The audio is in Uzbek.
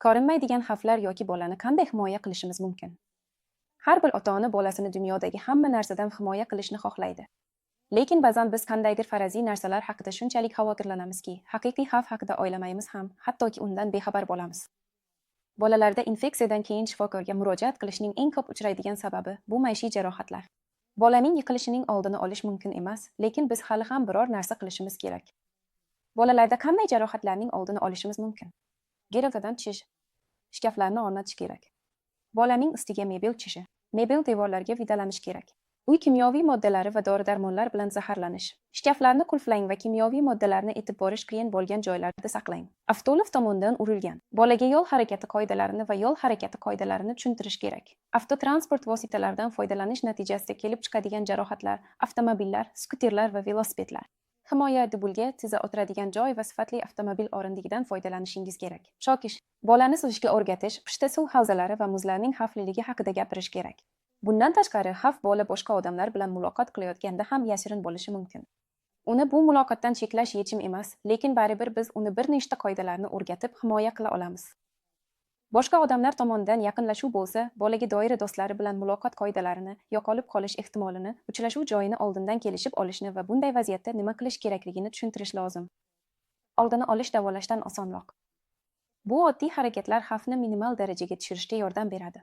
Ko'rinmaydigan xavflar yoki bolani qanday himoya qilishimiz mumkin? Har bir ota-ona bolasini dunyodagi hamma narsadan himoya qilishni xohlaydi. Lekin ba'zan biz qandaydir faraziy narsalar haqida shunchalik xavotirlanamizki, haqiqiy xavf haqida o'ylamaymiz ham, hattoki undan bexabar bo'lamiz. Bolalarda infeksiyadan keyin shifokorga murojaat qilishning eng ko'p uchraydigan sababi bu maishiy jarohatlar. Bolaning yiqilishining oldini olish mumkin emas, lekin biz hali ham biror narsa qilishimiz kerak. Bolalarda qanday jarohatlarning oldini olishimiz mumkin? Derazadan tushish. Shkaflarni o'rnatish kerak. Bolaning ustiga mebel tushishi. Mebel devorlarga vidalanishi kerak. Uy kimyoviy moddalari va dori-darmonlar bilan zaharlanish. Shkaflarni qulflang va kimyoviy moddalarni etib borish qiyin bo'lgan joylarda saqlang. Avtoulov tomonidan urilgan. Bolaga yo'l harakati qoidalarini va yo'l harakati qoidalarini tushuntirish kerak. Avtotransport vositalaridan foydalanish natijasida kelib chiqadigan jarohatlar, avtomobillar, skuterlar va velosipedlar. Himoya dubulga tiza o'tiradigan joy va sifatli avtomobil o'rindigidan foydalanishingiz kerak. Cho'kish. Bolani suzishga o'rgatish, qishda suv havzalari va muzlarning xavfliligi haqida gapirish kerak. Bundan tashqari, xavf bola boshqa odamlar bilan muloqot qilayotganda ham yashirin bo'lishi mumkin. Uni bu muloqotdan cheklash yechim emas, lekin baribir biz uni bir nechta qoidalarni o'rgatib himoya qila olamiz. Boshqa odamlar tomonidan yaqinlashuv bo'lsa, bolaga doira do'stlari bilan muloqot qoidalarini, yo'qolib qolish ehtimolini, uchrashuv joyini oldindan kelishib olishni va bunday vaziyatda nima qilish kerakligini tushuntirish lozim. Oldini olish davolashdan osonroq. Bu oddiy harakatlar xavfni minimal darajaga tushirishga yordam beradi.